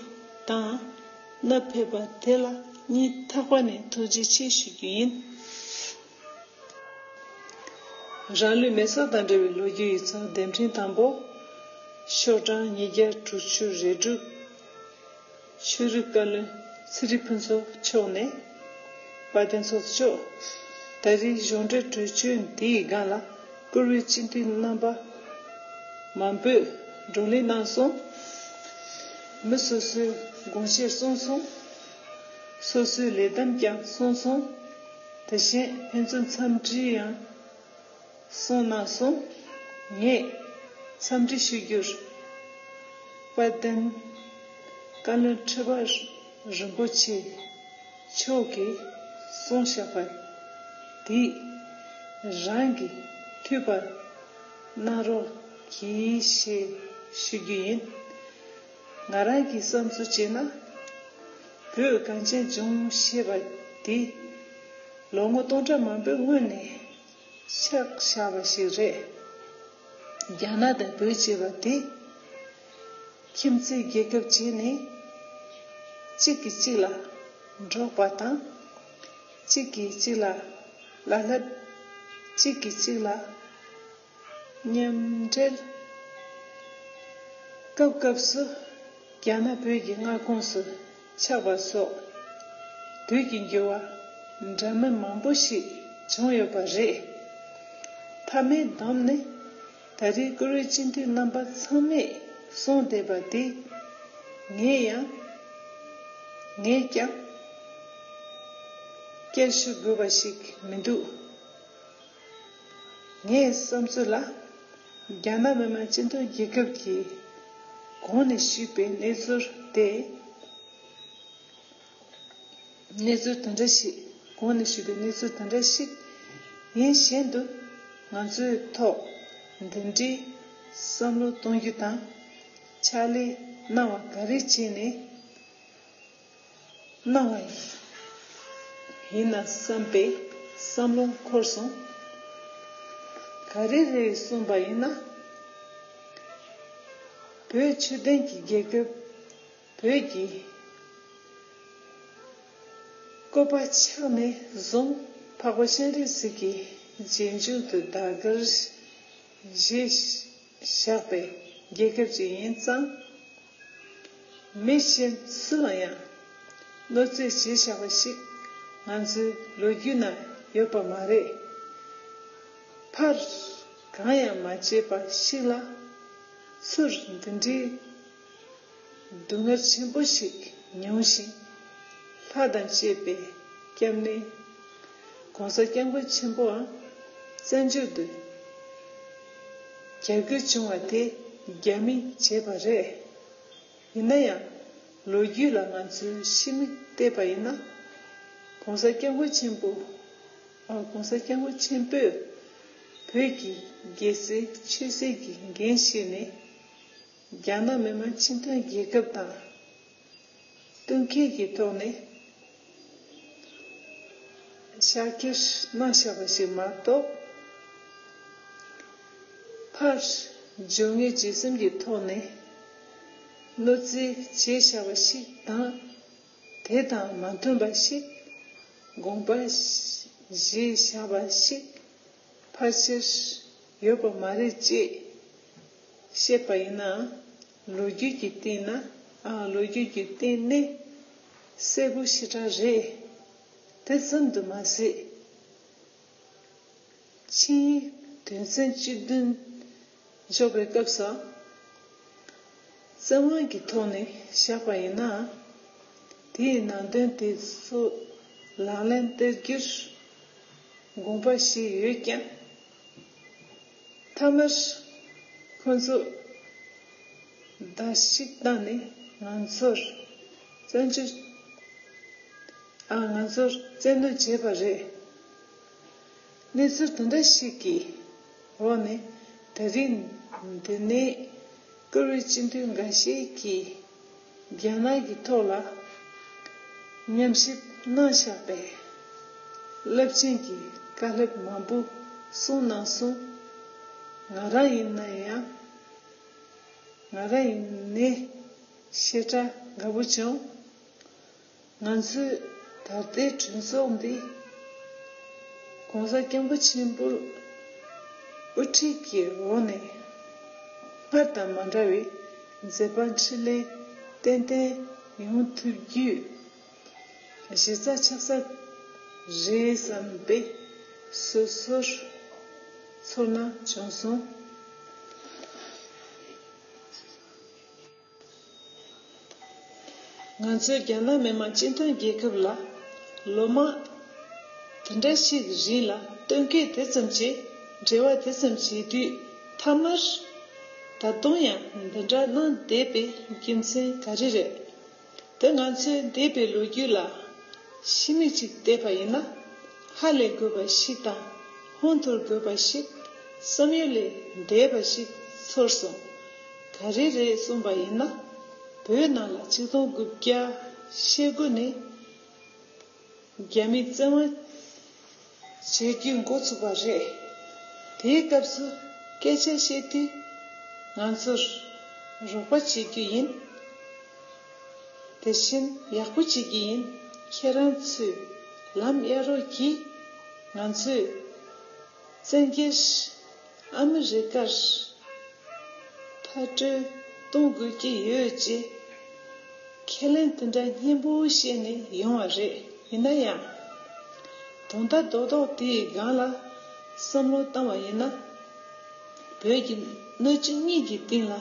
དང་། བསྣབས་ཕེབས་པ་དེ་ལ་སྙིང་ཐག་པ་ནས་ཐུགས་རྗེ་ཆེ་ཞུ་རྒྱུ་ཡིན། རང་ལུས་མེ་སྲེག་དང་འབྲེལ་བའི་ལོ་རྒྱུས་ཡིག་ཚགས་དེབ་ཕྲེང་དང་པོ། ཤོག་གྲངས་ཉིས་བརྒྱ་དྲུག་ཅུ་རེ་དྲུག་ཆོས་རིག་བཀའ་བློན་ཚེ་རིང་ཕུན་ཚོགས་མཆོག་ནས། དཔལ་ལྡན་ཚོགས་གཙོ་མཆོག་ད་རེས་གཞུང་འབྲེལ་གྲོས་ཆོད་འདིའི་སྒང་ལ་བཀུར་འོས་སྤྱི་འཐུས་རྣམ་པ་མང་པོས་བགྲོ་གླེང་གནང་སོང་། མི་སོ་སོའི་དགོངས་བཞེད་གསུངས་སོང་། སོ་སོའི་ལས་བསྡོམས་ཀྱང་གསུངས་སོང་། དེ་བཞིན་ཕན་ཚུན་འཚམས་འདྲི་ཡང་གསུངས་གནང་སོང་། ངས་འཚམས་འདྲི་ཞུ་རྒྱུར། དཔལ་ལྡན་བཀའ་བློན་ཁྲི་པ་རིན་པོ་ཆེ་མཆོག་གིས་གསུངས་བཞག་པ་དེ་རང་གིས་འཐུས་པར་གནང་རོགས་གྱིས་ཞེས་ཞུ་རྒྱུ་ཡིན། ང་རང་གི་བསམ་ཚུལ་བྱས་ན། བོད་གངས་ཅན་ལྗོངས་ཞེས་པ་དེ་ལོ་ངོ་སྟོང་ཕྲག་མང་པོའི་སྔོན་ནས་ཆགས་བཞག་པ་ཞིག་རེད། རྒྱ་ནག་དང་བོད་ཅེས་པ་དེ་ཁྱིམ་མཚེས་རྒྱལ་ཁབ་ཅིག་ནས་གཅིག་གིས་གཅིག་ལ་འགྲོགས་པ་དང་། གཅིག་གིས་གཅིག་ལ་བླ་སློབ། གཅིག་གིས་གཅིག་ལ་མཉམ་འབྲེལ། སྐབས་སྐབས་སུ་རྒྱ་ནག་བོད་ཀྱི་མངའ་ཁོངས་སུ་ཆགས་པ་སོགས་དུས་ཀྱི་འགྱུར་བ་འདྲ་མིན་མང་པོ་ཞིག་བྱུང་ཡོད་པ་རེད། མཐའ་མའི་བསྡོམས་ནས་ད་རེས་བཀུར་འོས་སྤྱི་འཐུས་རྣམ་པ་ཚང་མས་གསུངས་བསྡད་པ་འདི་ངས་ཡང་ངས་ཀྱང་བསྐྱར་ཞུ་དགོས་པ་ཞིག་མི་འདུག་ངའི་བསམ་ཚུལ་ལ། རྒྱ་ནག་མི་དམངས་སྤྱི་མཐུན་རྒྱལ་ཁབ་ཀྱིས་གོང་ནས་ཞུས་པའི་གནས་ཚུལ་དེ། གནས་ཚུལ་དེ་འདྲ་ཞིག་གོང་ནས་ཞུས་པའི་གནས་ཚུལ་དེ་འདྲ་ཞིག་ཡིན་བཞིན་དུ། ང་ཚོའི་ཐོག་འདི་འདྲའི་བསམ་བློ་གཏོང་རྒྱུ་དང་། ཕྱག་ལས་གནང་བ་ག་རེ་བྱས་ནས། གནང་བ་ཡིན་ན་བསམ་པའི་བསམ་བློ་འཁོར་སོང་། ག་རེ་རེད་གསུངས་པ་ཡིན་ན། བོད་ཆོས་ལྡན་གྱི་རྒྱལ་ཁབ་བོད་ཀྱི་བཀོད་པ་ཆགས་ནས་བཟུང་འཕགས་པ་སྤྱན་རས་གཟིགས་ཀྱིས་རྗེས་འཇུག་ཏུ་བདག་གིར་བཞེས་བཞག་པའི་རྒྱལ་ཁབ་ཅིག་ཡིན་ཙང་། མི་གཞན་སུ་ལ་ཡང་གནོད་འཚེ་བྱས་བཞག་པ་ཞིག་ང་ཚོའི་ལོ་རྒྱུས་ན་ཡོད་པ་མ་རེད། ཕར་གང་ཡང་མ་བྱས་པ་ཞིག་ལ་ཚུར་འདི་འདྲའི་སྡུག་བསྔལ་ཆེན་པོ་ཞིག་མྱོང་ཞིང་། ལྷ་དང་བཅས་པའི་སྐྱབས་གནས་༸གོང་ས་༸སྐྱབས་མགོན་ཆེན་པོའམ་བཙན་བྱོལ་དུ་རྒྱ་བསྐྱོད་བྱུང་བ་དེ་རྒྱ་མིས་བྱས་པ་རེད། ཡིན་ན་ཡང་ལོ་རྒྱུས་ལ་ང་ཚོས་ཕྱི་མིག་བལྟས་པ་ཡིན་ན། ༸གོང་ས་༸སྐྱབས་མགོན་ཆེན་པོ། ཨ། ༸གོང་ས་༸སྐྱབས་མགོན་ཆེན་པོས་བོད་ཀྱི་རྒྱལ་སྲིད་ཆོས་སྲིད་ཀྱི་འགན་བཞེས་ནས། རྒྱ་ནག་མི་དམངས་སྤྱི་མཐུན་རྒྱལ་ཁབ་དང་གཏུག་མཁན་གྱི་ཐོག་ནས་ཕྱག་འཁྱེར་གནང་བཞག་པ་ཞིག་མ་གཏོགས། ཕར་སྦྱོར་དངོས་རྗེས་གསུམ་གྱི་ཐོག་ནས་གནོད་འཚེ་བྱས་བཞག་པ་ཞིག་དང་། དེ་དང་མ་མཐུན་པ་ཞིག་དགོངས་པ་བཞེས་བཞག་པ་ཞིག་ཕལ་ཆེར་ཡོད་པ་མ་རེད་ཅེས་བཤད་པ་ཡིན་ན། ལོ་རྒྱུས་ཀྱི་སྟེང་ན། ཨ། ལོ་རྒྱུས་ཀྱི་སྟེང་ནས་གསལ་པོ་ཞེ་དྲག་རེད། དེ་ཙམ་དུ་མ་ཟད། ཆིངས་ཡིག་དོན་ཚན་བཅུ་བདུན་འཇོག་པའི་སྐབས་སུ། བཙན་དབང་གི་ཐོག་ནས་བཞག་པ་ཡིན་ན། དེའི་ནང་དོན་དེ་ཚོ་ལག་ལེན་བསྟར་རྒྱུར་དགོངས་པ་བཞེས་ཡོད་ཀྱང་། མཐའ་མར་ཁོ་ཚོ་བརྡབ་གསིག་བཏང་ནས་ང་ཚོར་བཙན་བྱོལ། ཨ། ང་ཚོར་བཙན་གནོན་བྱས་པ་རེད། གནས་ཚུལ་དེ་འདྲ་ཞིག་གི་འོག་ནས། ད་རིང་འདི་ནས་བཀུར་འོས་སྤྱི་འཐུས་འགའ་ཤས་ཀྱིས་རྒྱ་ནག་གི་ཐོག་ལ་ཉམས་ཞིབ་གནང་བཞག་པའི་རླབས་ཆེན་གྱི་བཀའ་སློབ་མང་པོ་གསུངས་གནང་སོང་། ང་རང་ཡིན་ན་ཡང་། ང་རང་ཡིན་ནའི་ཞེ་དྲག་དགའ་པོ་བྱུང་། ང་ཚོའི་ད་ལྟའི་གྲོས་ཚོགས་འདི་༸གོང་ས་༸སྐྱབས་མགོན་ཆེན་པོའི་དབུ་ཁྲིད་ཀྱི་འོག་ནས་སྔར་དང་མ་འདྲ་བའི་མཛད་པ་འཕྲིན་ལས་ཏན་ཏན་ཡོང་ཐུབ་རྒྱུའི་གཞི་རྩ་ཆགས་ས་རེད་བསམ་པའི་སོ་སོར་ཚོར་སྣང་བྱུང་སོང་། ང་ཚོས་རྒྱ་ནག་མི་དམངས་སྤྱི་མཐུན་རྒྱལ་ཁབ་ལ་ལོ་མང་དེ་འདྲ་ཞིག་རིང་ལ་སྟོན་སྐད་དེ་ཙམ་གྱིས། འབྲེལ་བ་དེ་ཙམ་བྱེད་དུས། མཐའ་མར་ད་དུང་ཡང་འདི་འདྲ་གནང་བསྡད་པའི་རྒྱུ་མཚན་ག་རེ་རེད། དེ་ང་ཚོའི་འདས་པའི་ལོ་རྒྱུས་ལ་ཕྱི་མིག་ཅིག་བལྟས་པ་ཡིན་ན། ཧ་ལས་དགོས་པ་ཞིག་དང་ཧོན་ཐོར་དགོས་པ་ཞིག་བསམ་ཡུལ་ལས་འདས་པ་ཞིག་ཚོར་སོང་། ག་རེ་རེད་གསུངས་པ་ཡིན་ན། བོད་ནང་ལ་ཆིག་སྟོང་དགུ་བརྒྱ་ཞེ་དགུ་ནས་རྒྱ་མིས་བཙན་དབང་བྱེད་རྒྱུ་འགོ་ཚུགས་པ་རེད། དེའི་སྐབས་སུ་སྐད་ཆ་བཤད་དུས་ང་ཚོར་རོགས་པ་བྱེད་རྒྱུ་ཡིན། དེ་བཞིན་ཡག་པོ་བྱེད་ཀྱི་ཡིན། ཁྱེད་རང་ཚོས་ལམ་གཡར་རོགས་གྱིས། ང་ཚོས་བཙན་རྒྱལ་ཨ་མི་རི་ཀར་མཐར་སྐྲོད་གཏོང་དགོས་ཀྱི་ཡོད་ཅེས་ཁས་ལེན་དེ་འདྲ་སྙན་པོ་བཤད་ནས་ཡོང་བ་རེད། ཡིན་ན་ཡང་། དོན་དག་རྡོག་རྡོག་དེའི་སྒང་ལ་བསམ་བློ་བཏང་བ་ཡིན་ན། བོད་ཀྱི་སྣོད་བཅུད་གཉིས་ཀྱི་སྟེང་ལ་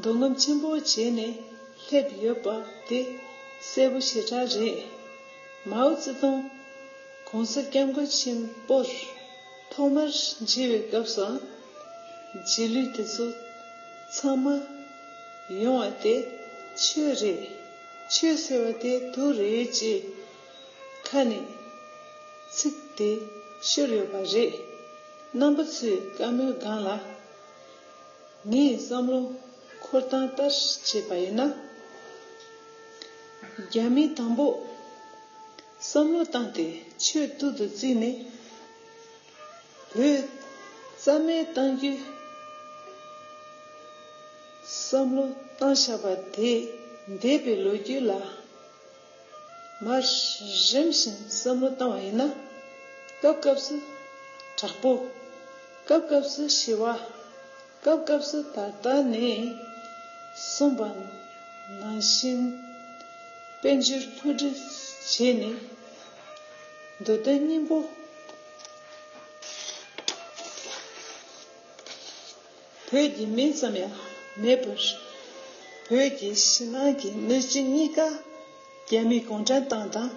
འདོད་རྔམ་ཆེན་པོ་བྱས་ནས་སླེབས་ཡོད་པ་དེ་གསལ་པོ་ཞེ་དྲག་རེད། མའོ་ཙེ་ཏུང་༸གོང་ས་༸སྐྱབས་མགོན་ཆེན་པོར་ཐོག་མར་མཇལ་བའི་སྐབས་སུའང་། རྗེས་ལུས་དེ་ཚོ་ཚང་མ་ཡོང་བ་དེ་ཆོས་རེད། ཆོས་ཟེར་བ་དེ་དུག་རེད་ཅེས་ཁ་ནས་ཚིག་དེ་ཤོར་ཡོད་པ་རེད། རྣམ་པ་ཚོའི་བཀའ་མོལ་སྒང་ལ། ངའི་བསམ་བློ་འཁོར་སྟངས་ལྟར་བྱས་པ་ཡིན་ན། རྒྱ་མིས་དང་པོ་བསམ་བློ་བཏང་སྟེ་ཆོས་གཏུག་ཏུ་བརྩིས་ནས། བོད་རྩ་མེད་གཏང་རྒྱུའི་བསམ་བློ་བཏང་བཞག་པ་དེ། འདས་པའི་ལོ་རྒྱུས་ལ་མར་རིམ་བཞིན་བསམ་བློ་བཏང་བ་ཡིན་ན། སྐབས་སྐབས་སུ་དྲག་པོ། སྐབས་སྐབས་སུ་ཞི་བ། སྐབས་སྐབས་སུ་ད་ལྟ་ནས་བཟུང་བ། ནང་བཞིན་དཔལ་འབྱོར་འཕོ་འགྲོས་བྱས་ནས་འདོད་དོན་སྙིང་པོ། བོད་ཀྱི་མིང་ཙམ་ཡང་མེད་པར། བོད་ཀྱི་ཕྱི་ནང་གི་སྣོད་བཅུད་གཉིས་ཀ་རྒྱ་མིས་གུང་ཁྲན་ཏང་དང་།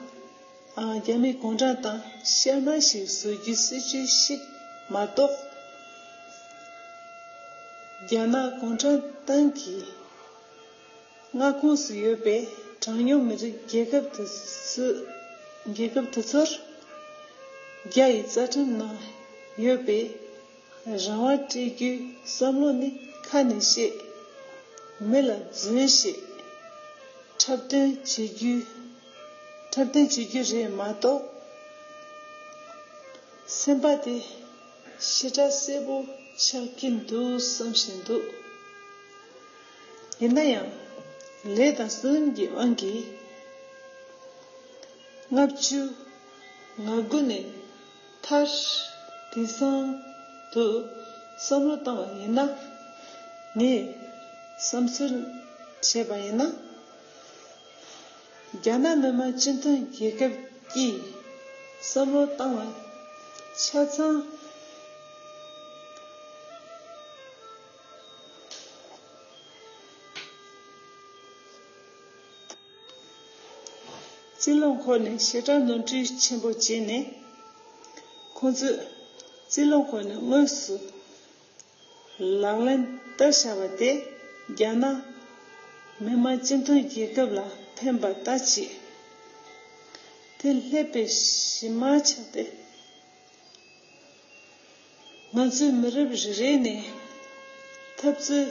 ཨ། རྒྱ་མིས་གུང་ཁྲན་ཏང་ཤར་མར་ཞིག་བཟོ་རྒྱུའི་སྲིད་ཇུས་ཤིག་མ་གཏོགས། རྒྱ་ནག་གུང་ཁྲན་ཏང་གི་མངའ་ཁོངས་སུ་ཡོད་པའི་གྲངས་ཉུང་མི་རིགས་རྒྱལ་ཁབ་དེ་ཚོ། རྒྱལ་ཁབ་དེ་ཚོར་རྒྱ་ཡི་རྩ་ཁྲིམས་ནང་ཡོད་པའི་རང་དབང་སྤྲད་རྒྱུའི་བསམ་བློ་ནི་ཁ་ནས་བཤད། མི་ལ་རྫུན་བཤད། འཁྲབ་སྟོན་བྱེད་རྒྱུ། འཁྲབ་སྟོན་བྱེད་རྒྱུ་རེད་མ་གཏོགས། སེམས་པ་དེ་ཞེ་དྲག་གསལ་པོ་ཆགས་ཀྱི་འདུག་བསམ་བཞིན་འདུག་ཡིན་ན་ཡང་ལས་དང་སེམས་ཀྱི་དབང་གིས། ལྔ་བཅུ་ང་དགུ་ནས་མཐར་དེང་སང་དུ་བསམ་བློ་བཏང་བ་ཡིན་ན། ངས་བསམ་ཚུལ་བྱས་པ་ཡིན་ན། རྒྱ་ནག་མི་དམངས་སྤྱི་མཐུན་རྒྱལ་ཁབ་ཀྱིས་བསམ་བློ་བཏང་བ་ཆ་ཚང་། རྩིས་ལོ་འཁོར་ནས་ཞེ་དྲག་ནོར་འཁྲུལ་ཆེན་པོ་བྱས་ནས། ཁོང་ཚོས་རྩིས་ལོ་འཁོར་ནས་དངོས་སུ་ལག་ལེན་བསྟར་བཞག་པ་དེ་རྒྱ་ནག་མི་དམངས་སྤྱི་མཐུན་རྒྱལ་ཁབ་ལ་ཕན་པ་ལྟ་ཅི། དེ་ལྷད་པའི་གཞི་མ་ཆགས་ཏེ། ང་ཚོའི་མི་རབས་རེ་རེ་ནས་འཐབ་རྩོད་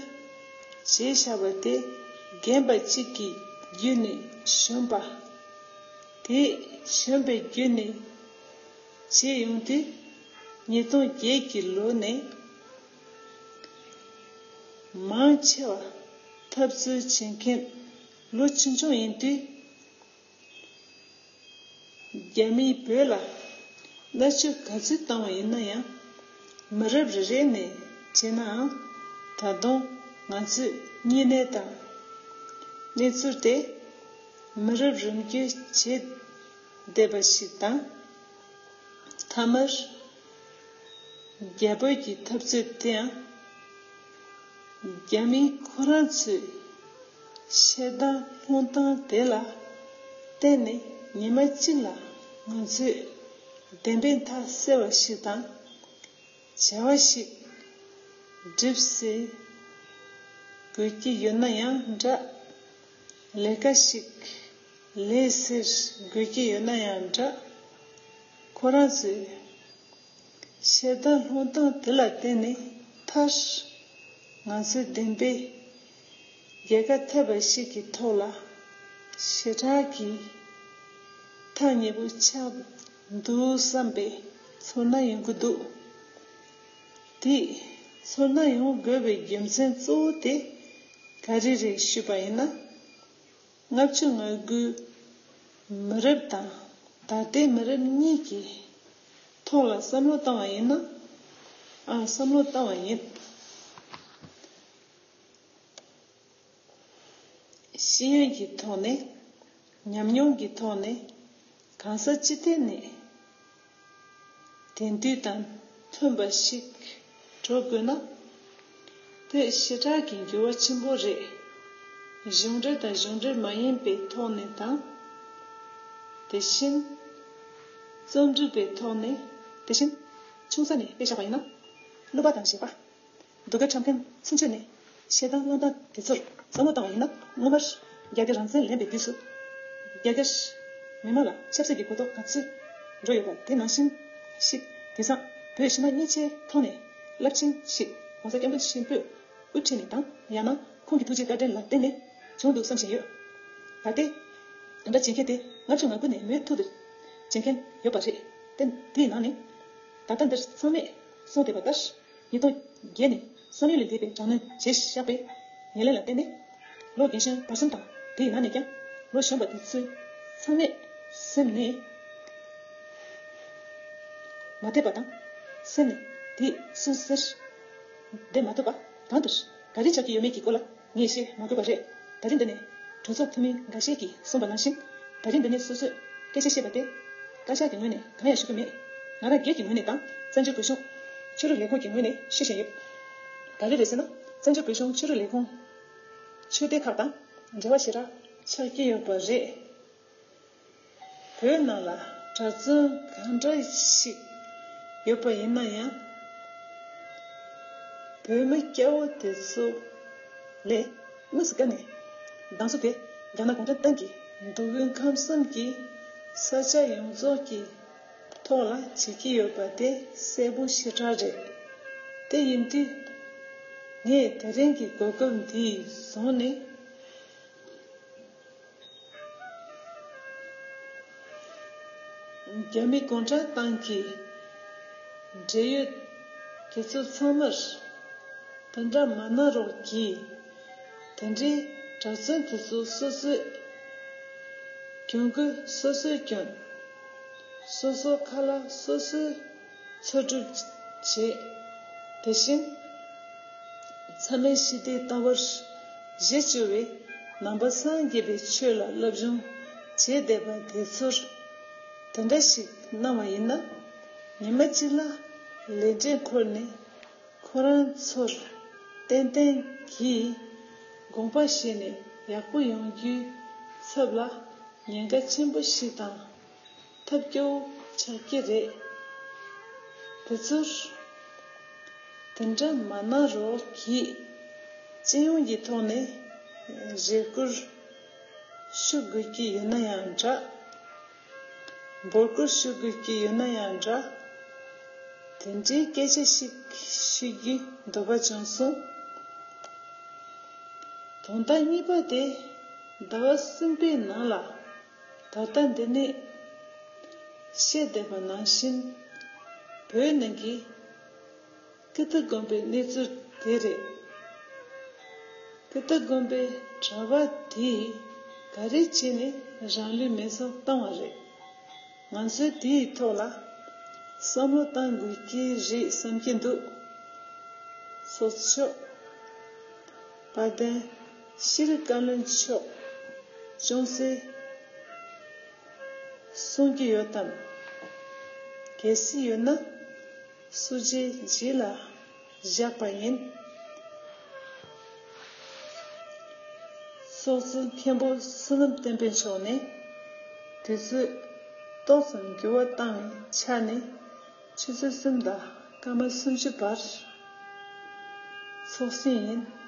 བྱས་བཞག་པ་དེ་རྒན་པ་གཅིག་གིས་བརྒྱུད་ནས་བྱོན་པ། དེས་བྱོན་པའི་བརྒྱུད་ནས་བྱས་ཡོང་དུས། ཉིས་སྟོང་བརྒྱད་ཀྱི་ལོ་ནས་མང་ཆེ་བ་འཐབ་རྩོད་བྱེད་མཁན་ལོ་ཆུང་ཆུང་ཡིན་དུས། རྒྱ་མིས་བོད་ལ་མནར་གཅོད་ག་ཚོད་བཏང་བ་ཡིན་ན་ཡང་། མི་རབས་རེ་རེ་ནས་བྱས་ནའང་། ད་དུང་ང་ཚོས་གཉིས་ནས་དང་། གནས་ཚུལ་དེ་མི་རབས་རིམ་བརྒྱུད་བྱས་བསྡད་པ་ཞིག་དང་། མཐའ་མར་རྒྱ་བོད་ཀྱི་འཐབ་རྩོད་དེའང་། རྒྱ་མི་ཁོ་རང་ཚོའི་ཞེ་སྡང་སློང་སྟངས་དེ་ལ་བརྟེན་ནས། ཉི་མ་གཅིག་ལ་ང་ཚོས་བདེན་པའི་མཐའ་གསལ་བ་ཞིག་དང་། བྱ་བ་ཞིག་སྒྲུབ་ཟེར་དགོས་ཀྱི་ཡོད་ན་ཡང་འདྲ། ལས་ཀ་ཞིག་ལས་ཟེར་དགོས་ཀྱི་ཡོད་ན་ཡང་འདྲ། ཁོ་རང་ཚོའི་ཞེ་སྡང་སློང་སྟངས་དེ་ལ་བརྟེན་ནས། མཐར་ང་ཚོས་བདེན་པའི་རྒྱལ་ཁ་ཐེབས་པ་ཞིག་གི་ཐོག་ལ་ཞེ་དྲག་གི་ཐག་ཉེ་པོ་ཆགས་འདུག་བསམ་པའི་ཚོར་སྣང་ཡོང་གི་འདུག་དེ་ཚོར་སྣང་ཡོང་དགོས་པའི་རྒྱུ་མཚན་གཙོ་བོ་དེ་ག་རེ་རེད་ཞུས་པ་ཡིན་ན། ལྔ་བཅུ་ང་དགུའི་མི་རབས་དང་ད་ལྟའི་མི་རབས་གཉིས་ཀྱི་ཐོག་ལ་བསམ་བློ་བཏང་བ་ཡིན་ན། ཨ། བསམ་བློ་བཏང་བ་ཡིན། ཤེས་ཡོན་གྱི་ཐོག་ནས། ཉམས་མྱོང་གི་ཐོག་ནས། གང་ཟག་སྤྱི་ཐད་ནས་དེང་དུས་དང་མཐུན་པ་ཞིག་འགྲོ་དགོས་ན། དེ་ཞེ་དྲག་གི་འགྱུར་བ་ཆེན་པོ་རེད། གཞུང་འབྲེལ་དང་གཞུང་འབྲེལ་མ་ཡིན་པའི་ཐོག་ནས་དང་། དེ་བཞིན་རྩོམ་སྒྲིག་པའི་ཐོག་ནས། དེ་བཞིན་ཆུང་ས་ནས་དཔེ་བཞག་པ་ཡིན་ན། སློབ་པ་དང་གཞས་པ། ཟློས་གར་འཁྲབ་མཁན་ཚུན་ཆད་ནས་ཞེ་སྡང་བློ་སྡང་དེ་ཚོར་བསམ་བློ་བཏང་བ་ཡིན་ན། སྔོན་མར་རྒྱ་གར་རང་བཙན་ལེན་པའི་དུས་སུ། རྒྱ་གར་མི་མང་ལ་ཆབ་སྲིད་ཀྱི་གོ་རྟོགས་ག་ཚོད་འགྲོ་ཡོད་པ་དེ་ནང་བཞིན་ཞིག་དེང་སང་བོད་གཞིས་མ་གཉིས་ཆའི་ཐོག་ནས་རླབས་ཆེན་ཞིག་༸གོང་ས་༸སྐྱབས་མགོན་ཆེན་པོས་དབུ་ཁྲིད་ནས་དང་། ཡང་ན་ཁོང་གི་ཐུགས་རྗེ་བཀའ་དྲིན་ལ་བརྟེན་ནས་བྱུང་འདུག་བསམ་བཞིན་ཡོད། ད་ལྟའི་དེ་འདྲ་བྱེད་མཁན་དེ་ལྔ་བཅུ་ང་དགུ་ནས་མུ་མཐུད་དུ་བྱེད་མཁན་ཡོད་པ་རེད། དེ་དེའི་ནང་ནས་ད་ལྟ་འདིར་ཚང་མས་གསུངས་བསྡད་པ་ལྟར། ཉིས་སྟོང་བརྒྱད་ནས་བསམ་ཡུལ་ལས་འདས་པའི་དྲག་གནོན་བྱས་བཞག་པའི་ཉེར་ལེན་ལ་བརྟེན་ནས། ལོ་རྒན་གཞོན་བར་གསུམ་དང་། དེའི་ནང་ནས་ཀྱང་ལོ་གཞོན་པ་དེ་ཚོའི་ཚང་མས་སེམས་ནས་མ་དད་པ་དང་། སེམས་ནས་དེ་སུན་གཙེར་བསྡད་མ་ཐུབ་པ། གང་ལྟར་ག་རེ་ཆགས་ཀྱི་ཡོད་མེད་ཀྱི་སྐོར་ལ་ངས་བཤད་མ་དགོས་པ་རེད། ད་རིང་འདི་ནས། གྲོས་ཚོགས་འཐུས་མི་འགའ་ཤས་ཀྱིས་གསུངས་པ་ནང་བཞིན། ད་རིང་འདི་ནས་སོ་སོས་སྐད་ཆ་བཤད་པ་དེ། བཀའ་ཤག་གི་ངོས་ནས་གང་ཡང་ཞུ་གི་མེད། ང་རང་སྒེར་གྱི་ངོས་ནས་དང་བཙན་བྱོལ་བོད་གཞུང་ཕྱི་དྲིལ་ལས་ཁུངས་ཀྱི་ངོས་ནས་ཞུ་བཞིན་ཡོད། ག་རེ་རེད་ཟེར་ན། བཙན་བྱོལ་བོད་གཞུང་ཕྱི་དྲིལ་ལས་ཁུངས་ཆོས་སྡེ་ཁག་དང་འབྲེལ་བ་ཞེ་དྲག་ཆགས་ཀྱི་ཡོད་པ་རེད། བོད་ནང་ལ་གྲྭ་བཙུན་གང་འདྲ་ཞིག་ཡོད་པ་ཡིན་ན་ཡང་། བོད་མི་སྐྱ་བོ་དེ་ཚོ་ལས་དངོས་སུ་བཀའ་ནས་གདམ་བཟོ་དེ་རྒྱ་ནག་གུང་ཁྲན་ཏང་གིས་འགྲོ་ཀུན་ཁམས་གསུམ་གྱི་ས་ཆ་ཡོངས་རྫོགས་ཀྱི་ཐོག་ལ་བྱེད་ཀྱི་ཡོད་པ་དེ་གསལ་པོ་ཞེ་དྲག་རེད། དེ་ཡིན་དུས། ངས་དེ་རིང་གི་གོ་སྐབས་འདི་བཟུང་ནས། རྒྱ་མི་གུང་ཁྲན་ཏང་གི་འབྲེལ་ཡོད་དེ་ཚོ་ཚང་མར་དེ་འདྲ་མ་གནང་རོགས་གྱིས། དེ་འདྲའི་གྲྭ་བཙུན་དེ་ཚོ་སོ་སོས་གྱོན་གོས་སོ་སོས་གྱོན། སོ་སོ་ཁ་ལག་སོ་སོས་འཚོལ་སྒྲུབ་བྱེད། དེ་བཞིན། ཚད་མེད་ཞི་བདེའི་ལྟ་བར་གཞི་བཅོལ་བའི་ནང་པ་སངས་རྒྱས་པའི་ཆོས་ལ་སློབ་སྦྱོང་བྱེད་བསྡད་པ་དེ་ཚོར། དེ་འདྲ་ཞིག་གནང་བ་ཡིན་ན། ཉི་མ་གཅིག་ལ་ལས་འབྲས་འཁོར་ནས་ཁོ་རང་ཚོར་ཏན་ཏན་གྱིས་དགོངས་པ་བཞེས་ནས་ཡག་པོ་ཡོང་རྒྱུའི་ཚབ་ལ་ཉེན་ཁ་ཆེན་པོ་ཞིག་དང་། ཐབས་སྐྱོ་བོ་ཆགས་ཀྱི་རེད། དེ་ཚོར་དེ་འདྲ་མ་གནང་རོགས་གྱིས། སྤྱི་ཡོངས་ཀྱི་ཐོག་ནས་རེ་སྐུལ་ཞུ་དགོས་ཀྱི་ཡོད་ན་ཡང་འདྲ། འབོད་སྐུལ་ཞུ་དགོས་ཀྱི་ཡོད་ན་ཡང་འདྲ། དེ་འདྲའི་སྐད་ཆ་ཞིག་ཞུ་རྒྱུའི་འདོད་པ་བྱུང་སོང་། དོན་དག་གཉིས་པ་དེ། ཟླ་བ་གསུམ་པའི་ནང་ལ། ད་ལྟ་འདི་ནས་བཤད་བསྡད་པ་ནང་བཞིན། བོད་ནང་གི་ཀི་ཏི་དགོན་པའི་གནས་ཚུལ་དེ་རེད། ཀི་ཏི་དགོན་པའི་གྲྭ་པ་དེས་ག་རེ་བྱས་ནས་རང་ལུས་མེར་སྲེག་བཏང་བ་རེད། ང་ཚོས་དེའི་ཐོག་ལ་བསམ་བློ་གཏང་དགོས་ཀྱི་རེད་བསམ་གྱི་འདུག། ཚོགས་གཙོ་མཆོག། དཔལ་ལྡན་ཤྲི་བཀའ་བློན་མཆོག་ཅུང་ཟད་གསུང་རྒྱུ་ཡོད་དམ། གལ་སྲིད་ཡོད་ན། སུ་ཇིའི་རྗེས་ལ་བཞག་པ་ཡིན། ཚོགས་གཙོ་མཁན་པོ་བསོད་ནམས་བསྟན་འཕེལ་མཆོག་ནས་དུས་ཚོད་ཏོག་ཙམ་འགྱུར་བ་བཏང་བའི་ཆ་ནས་ཆུ་ཚོད་གསུམ་དང་སྐར་མ་སུམ་ཅུ་བར་ཚོགས་གསོག་ཡིན།